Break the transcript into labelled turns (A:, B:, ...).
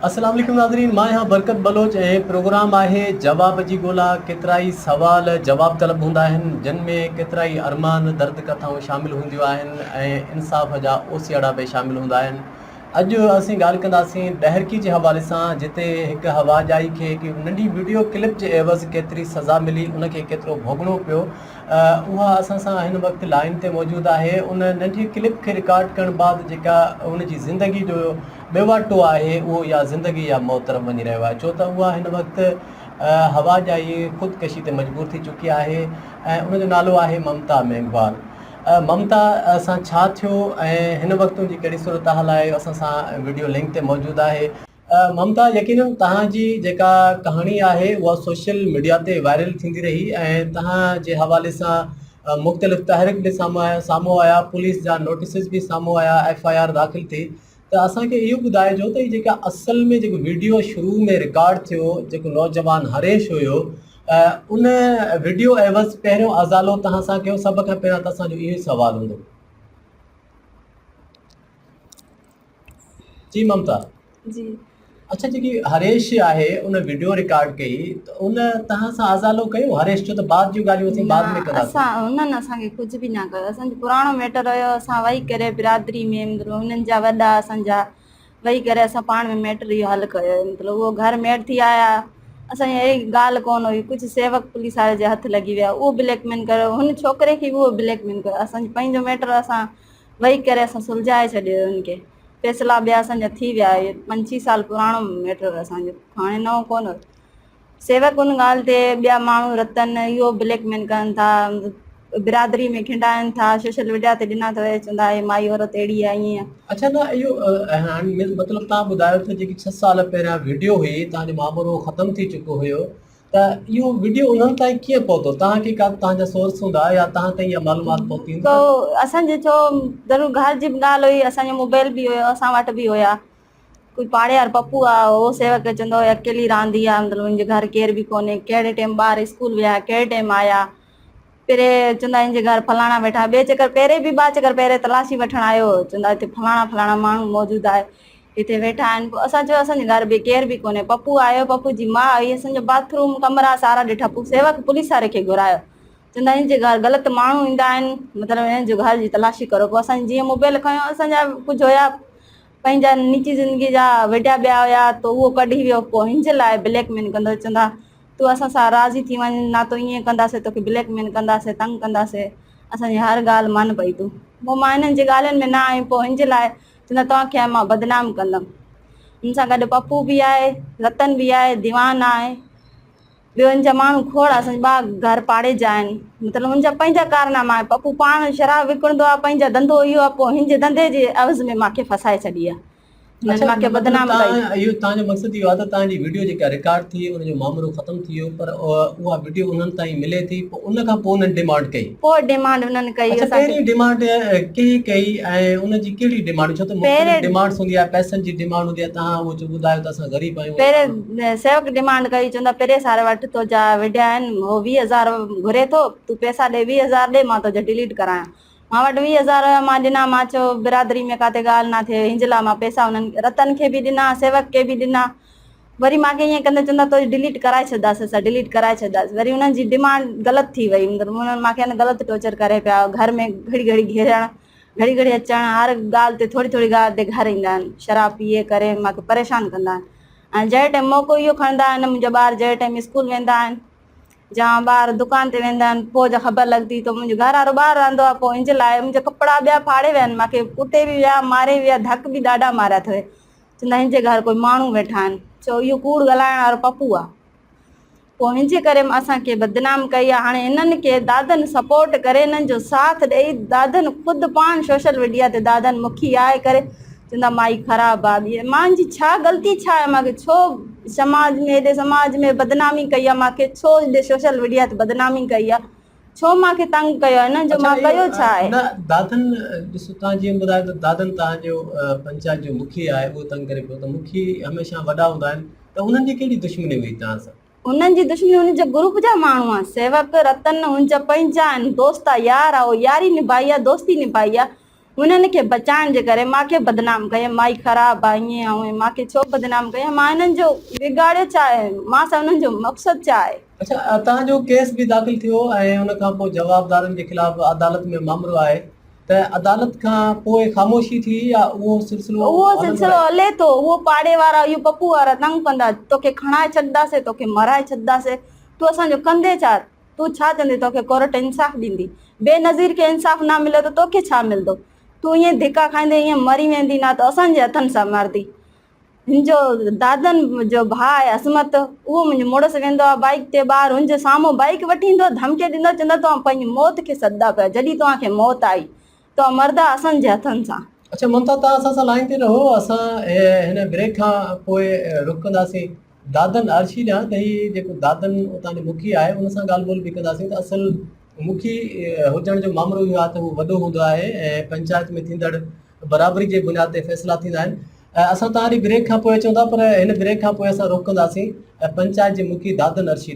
A: السلام عليڪم ناظرين مان آهيان برڪت بلوچ ۽ پروگرام آهي جواب جي ڳولا ڪيترائي سوال جواب طلب هوندا آهن جن ۾ ڪيترائي ارمان درد ڪٿائون شامل هونديون آهن ۽ انصاف جا اوسيئڙا به شامل هوندا آهن اڄ اسين ڳالهه ڪنداسين ڏهرڪي جي حوالي سان جتي هڪ هوا ڄائي کي هڪ ننڍي وڊيو ڪلپ جي عيوض ڪيتري سزا ملي ان کي ڪيترو ڀوڳڻو پيو اها اسان سان هن وقت لائن تي موجود آهي ان ننڍي ڪلپ کي رڪارڊ ڪرڻ بعد جيڪا ان جي زندگي جو ٻيواٽو آهي اهو يا زندگي يا موت طرف وڃي رهيو آهي ڇو ته اها هن وقت هوا ڄائي خودڪشي تي مجبور ٿي چڪي آهي ۽ ان جو نالو آهي ممتا مينگهوال ممتا سان ڇا ٿيو ۽ هن وقت ان جي ڪهڙي صورتحال آهي اسان سان وڊيو لنڪ تي موجود آهي. ممتا يقينن توهان جي جيڪا ڪهاڻي آهي اها سوشل ميڊيا تي وائرل ٿيندي رهي ۽ توهان جي حوالي سان مختلف تحرڪ به سامهون آيا پوليس جا نوٽيسز به سامهون آيا ايف I R داخل ٿي ته اسان کي اهو ٻڌائجو ته هي جيڪا اصل ۾ جيڪو ويڊيو شروع ۾ رڪارڊ ٿيو جيڪو نوجوان هريش هيو ان ويڊيو عيوض پهريون ازالو توهان سان ڪيو سڀ کان پهريان ته اسان جو اهو ئي سوال هوندو. جي ممتا.
B: جي.
A: اڇا جيڪي هريش آهي ان ويڊيو رڪارڊ ڪئي ته ان توهان سان ازالو ڪيو هريش ڇو ته بعد جون ڳالهيون اسين بعد ۾ ڪنداسين.
B: اسان انهن اسان کي ڪجهه به نه ڪيو اسان جو پراڻو ميٽر هيو اسان ويهي ڪري برادري ۾ مطلب انهن جا وڏا اسان جا ويهي ڪري اسان پاڻ ۾ ميٽر اهو حل ڪيو مطلب اهو گهر ميٽ ٿي آيا اسان جي اهڙي ڳالهه ڪونه هئي ڪجهه سيوڪ پوليس واري جي هٿ لڳي ويا اهو بليڪ مين ڪيو هن ڇوڪري کي به اهو بليڪ مين ڪيو اسان جو پنهنجو ميٽر اسان ويهي ڪري اسان سلجهائي ڇڏيو هن کي فيصلا ٻيا اسان جا ٿي ويا اهي پنجٽيهه سال پراڻو ميٽر هو اسان جو هاڻي نئون ڪونه هو سيوڪ ان ڳالهه تي ٻيا ماڻهو رتن اهو بليڪ مين ڪن ٿا برادري ۾ کنڊائن ٿا سوشل ميڊيا تي ڏنا اٿو چوندا هي مائي عورت اهڙي آهي ائين
A: اڇا نه اهو هاڻي مطلب تان ٻڌايو ته جيڪي 6 سال پهريان ويڊيو هئي تان جو مامرو ختم ٿي چڪو هيو ته اهو وڊيو انهن تائين ڪيئن پهتو؟ توهان کي ڪا توهان جا سورس هوندا يا توهان تائين اها معلومات پهتي هوندي
B: ته. اسان جي ڇو ضرور گهر جي به ڳالهه هئي اسان جو موبائل به هيو اسان وٽ به هيا ڪوئي پاڙي وارو پپو آ هو سيوڪ کي چوندو هو اڪيلي رهندي آ مطلب ان جي گهر ڪير به ڪونهي ڪهڙي ٽيم ٻار اسڪول ويا ڪهڙي ٽيم آيا پري چوندا ان جي گهر فلاڻا ويٺا ٻئي چڪر پهرين به ٻه چڪر پهرين تلاشي وٺڻ آيو هو چوندا هتي فلاڻا فلاڻا ماڻهو موجود آهي هتي ويٺا آهن پوء اسان چيو اسان جي گهر ٻئي ڪير به ڪونهي پپو آيو پپو جي ماء آئي اسان جو باٿ روم ڪمرا سارا ڏٺا پوء سيوڪ پوليس واري کي گهرايو چوندا ان جي گهر غلط ماڻهو ايندا آهن مطلب انهن جو گهر جي تلاشي ڪرو پوء اسان جيئن موبائل کنيو اسان جا ڪجهه هيا پنهنجا نجي زندگي جا وڊيا ٻيا هيا ته اهو ڪڍي ويو پوء هن جي لاء بليڪ مين ڪندو چوندا تون اسان سان راضي ٿي وڃ نه تو ائين ڪنداسين توکي بليڪ مين ڪنداسين تنگ ڪنداسين اسان جي هر ڳالهه مان پئي تون پوء مان انهن جي ڳالهين ۾ نه آيم پوء هن جي لاء چوندا توهان کي مان بدنام ڪندم هن سان گڏ پپو به آهي رتن به آهي ديوان آهي ٻيو هن جا ماڻهو کوڙ اسان جا ٻا گهر پاڙي جا آهن مطلب هن جا پنهنجا ڪارناما آهن پپو پاڻ شراب وڪڻندو آهي پنهنجا ڌنڌو اهو آهي پوء هن جي ڌنڌي جي عوض ۾ مان کي ڦاسائي ڇڏي آهي
A: اڇا مطلب تان اهو تان جو مقصد اهو آهي ته تان جي ويڊيو جيڪا رڪارڊ ٿي ان جو مامرو ختم ٿي ويو پر اها ويڊيو انهن تائين ملي ٿي پوء ان کان پوء انهن ڊيمانڊ ڪئي.
B: پوء ڊيمانڊ انهن ڪئي
A: اڇا پهرين ڊيمانڊ ڪنهن ڪئي ۽ ان جي ڪهڙي ڊيمانڊ ڇو ته مختلف ڊيمانڊس هوندي آهي پئسن جي ڊيمانڊ هوندي آهي تان اهو جو ٻڌايو ته اسان غريب آهيون.
B: پهرين سيوڪ ڊيمانڊ ڪئي چوندا پريس واري وٽ تنهنجا ويڊيا آهن هو 20 هزار گهري ٿو تون پئسا ڏي 20 هزار ڏي مان تنهنجا ڊليٽ ڪرايان مان وٽ 20 هزار هيا، مان ڏنا، مان چيو برادري ۾ ڪاتي ڳالهه نه ٿئي، هن جي لاء مان پئسا انهن رتن کي به ڏنا، سيوڪ کي به ڏنا، وري مان کي ائين ڪندي چوندا تو ڊليٽ ڪرائي ڇڏنداسين اسان ڊليٽ ڪرائي ڇڏنداسين، وري انهن جي ڊمانڊ غلط ٿي وئي، مطلب انهن مان کي غلط ٽارچر ڪري پيا، گهر ۾ گهڙي گهڙي گهيرڻ، گهڙي گهڙي اچڻ، هر ڳالهه تي ٿوري ٿوري ڳالهه تي گهر ايندا آهن، شراب پيئي ڪري مان کي پريشان ڪندا آهن ۽ جنهن ٽائيم موقعو اهو کڻندا آهن منهنجا ٻار جنهن ٽائيم اسڪول ويندا آهن. جا ٻار دڪان تي ويندا آهن پوء جا خبر لڳندي ته منهنجو گهر وارو ٻاهر رهندو آهي پوء ان جي لاء منهنجا ڪپڙا ٻيا ڦاڙي ويا آهن مانکي ڪٽي به ويا ماري ويا ڌڪ به ڏاڍا ماريا اٿئي چوندا هن جي گهر ڪوئي ماڻهو ويٺا آهن چئو اهو ڪوڙ ڳالهائڻ وارو پپو آهي پوء هن جي ڪري اسان کي بدنام ڪئي آهي هاڻي هنن کي دادن سپورٽ ڪري هنن جو ساٿ ڏئي دادن خود پاڻ سوشل ميڊيا تي دادن مکي آهي ڪري چوندا مائي خراب آ ٻي مان جي ڇا غلطي ڇا آهي مانکي ڇو سماج ۾ هيڏي سماج ۾ بدنامي ڪئي آ مانکي ڇو هيڏي سوشل ميڊيا تي بدنامي ڪئي آ ڇو مانکي تنگ ڪيو آ هنن جو مان ڪيو ڇا آهي.
A: نه دادن ڏسو تان جيئن ٻڌايو ته دادن تان جو پنچائت جو مکي آهي اهو تنگ ڪري پيو ته مکي هميشه وڏا هوندا آهن ته انهن جي ڪهڙي دشمني هئي تان سان.
B: انهن جي دشمني انهن جي گروپ جا ماڻهو آ سيوڪ رتن هن جا پنهنجا آهن دوست آ يار آ اهو ياري نڀائي آ دوستي نڀائي آ. انهن کي بچائڻ جي ڪري مان کي بدنام ڪيائين، مائي خراب آ ائين آ هونئن مان کي ڇو بدنام ڪيائين، مان انهن جو بگاڙيو ڇا آهي، مان سان انهن جو مقصد ڇا آهي.
A: اڇا توهان جو ڪيس به داخل ٿيو ۽ ان کان پوء جوابدارن جي خلاف عدالت ۾ مامرو آهي ته عدالت کان پوء خاموشي ٿي يا اهو سلسلو
B: اهو
A: هلندو
B: سلسلو
A: رهيو؟
B: هلي ٿو، اهو پاڙي وارا اهو پپو وارا تنگ ڪندا، توکي کڻائي ڇڏنداسين، توکي مرائي ڇڏنداسين، تون اسان جو ڪندين ڇا؟ تون ڇا چوندين توکي ڪورٽ انصاف ڏيندي؟ بينظير کي انصاف نه مليو ته توکي ڇا ملندو؟ تون ائين ڌڪا کائيندين ائين مري ويندين نه ته اسان جي هٿن سان مرندين. هن جو دادن جو ڀاء آهي عصمت اهو منهنجو مڙس ويندو آهي بائيڪ تي ٻاهر هن جي سامهون بائيڪ وٺي ايندو آهي ڌمڪي ڏيندو آهي چوندو آهي توهان پنهنجي موت کي سڏدا پيا جڏهن توهان کي موت آئي توهان مردا اسان جي هٿن سان.
A: اڇا ممتا توهان اسان سان لائين تي رهو اسان هن بريڪ کان پوء رخ ڪنداسين دادن عرشي ڏانهن ته هي جيڪو دادن اتان جو مکي آهي ان سان ڳالهه ٻولهه به ڪنداسين ته اصل مکي هجڻ جو مامرو اهو آهي ته هو وڏو هوندو آهي ۽ پنچائت ۾ ٿيندڙ برابري جي بنياد تي فيصلا ٿيندا آهن اسان توهان ڏي بريڪ کان پوء اچون ٿا پر هن بريڪ کان پوء اسان رخ ڪنداسين پنچائت جي مکي دادن عرشي ڏانهن.